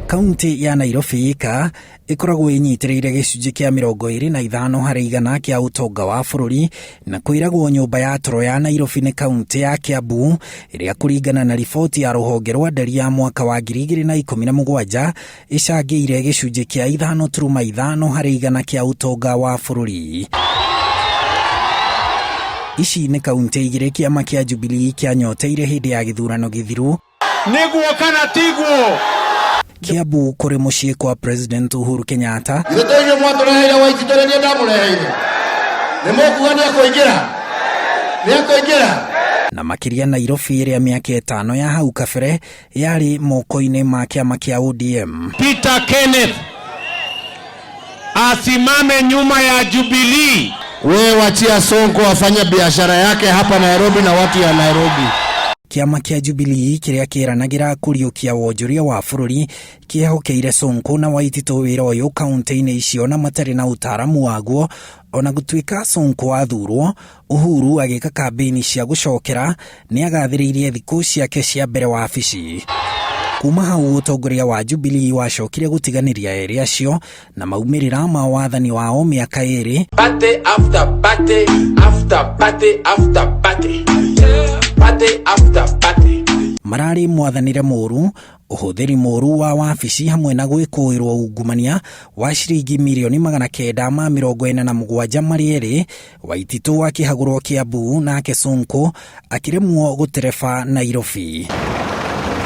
Kaunti ya Nairobi ika ĩkoragwo ĩnyitĩrĩire gĩcunjĩ kĩa 25 harĩ igana kĩa ũtonga wa bũrũri, na kwĩragwo nyũmba ya toro ya Nairobi nĩ kaunti ya Kiambu, ĩrĩa kũringana na riboti ya rũhonge rwa ndari ya mwaka wa 2017 ĩcangĩire gĩcunjĩ kĩa 5.5 harĩ igana kĩa ũtonga wa bũrũri. Ici nĩ kaunti igĩrĩ kĩama kĩa Jubilee kĩanyoteire hĩndĩ ya gĩthurano gĩthiru. Nĩguo kana tiguo? Kiambu kũrĩ mũciĩ kwa President Uhuru Kenyatta. Ithuĩ to inyuĩ mwatũreheire Waititũ nĩ niĩ ndamũreheire. Nĩ mũkuga nĩ ekũingĩra? Nĩ ekũingĩra? Na makĩria Nairobi ĩrĩa mĩaka 5 ya hau kabere yarĩ moko-inĩ ma kĩama kĩa ODM. Peter Kenneth asimame nyuma ya Jubilee. We wachia Sonko afanye biashara yake hapa Nairobi na watu ya Nairobi. Kĩama kĩa Jubilee kĩrĩa kĩranagĩra kũriũkia wonjoria wa bũrũri kĩehokeire Sonko na Waititũ wĩra ũyũ kaunti-inĩ icio na matarĩ na ũtaaramu waguo. Ona gũtuĩka Sonko athurwo, Uhuru agĩka kambĩini cia gũcokera nĩ agathĩrĩirie thikũ ciake cia mbere wabici. Kuma hau ũtongoria wa Jubilee wacokire gũtiganĩria erĩ acio na maumĩrĩra ma wathani wao mĩaka 2. Party after party after party after party. Party after party. Mararĩ mwathanĩre mũru, ũhũthĩri mũru wa wabici hamwe na gwĩkũĩrwo ungumania wa ciringi mirioni 947 marĩ erĩ, Waititũ akĩhagũrwo Kiambu nake Sonko akĩremwo gũtereba Nairobi.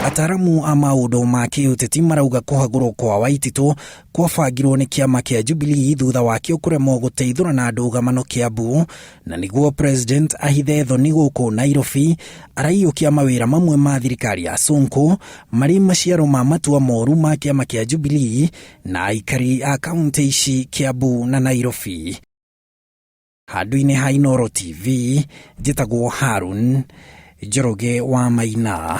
Ataramu a maũndũ ma kĩũteti marauga kũhagũrwo kwa Waititũ kwabangirwo nĩ kĩama kĩa Jubilee thutha wakĩo kũremwo gũteithũrana ndũgamano Kiambu, na nĩguo President ahithe thoni gũkũ Nairobi araiyũkia mawĩra mamwe ma thirikari ya Sonko marĩ maciaro ma matua moru ma kĩama kĩa Jubilee na aikari a kaunti ici Kiambu na Nairobi. Handũ-inĩ ha Inooro TV, njĩtagwo Harun Njoroge wa Maina.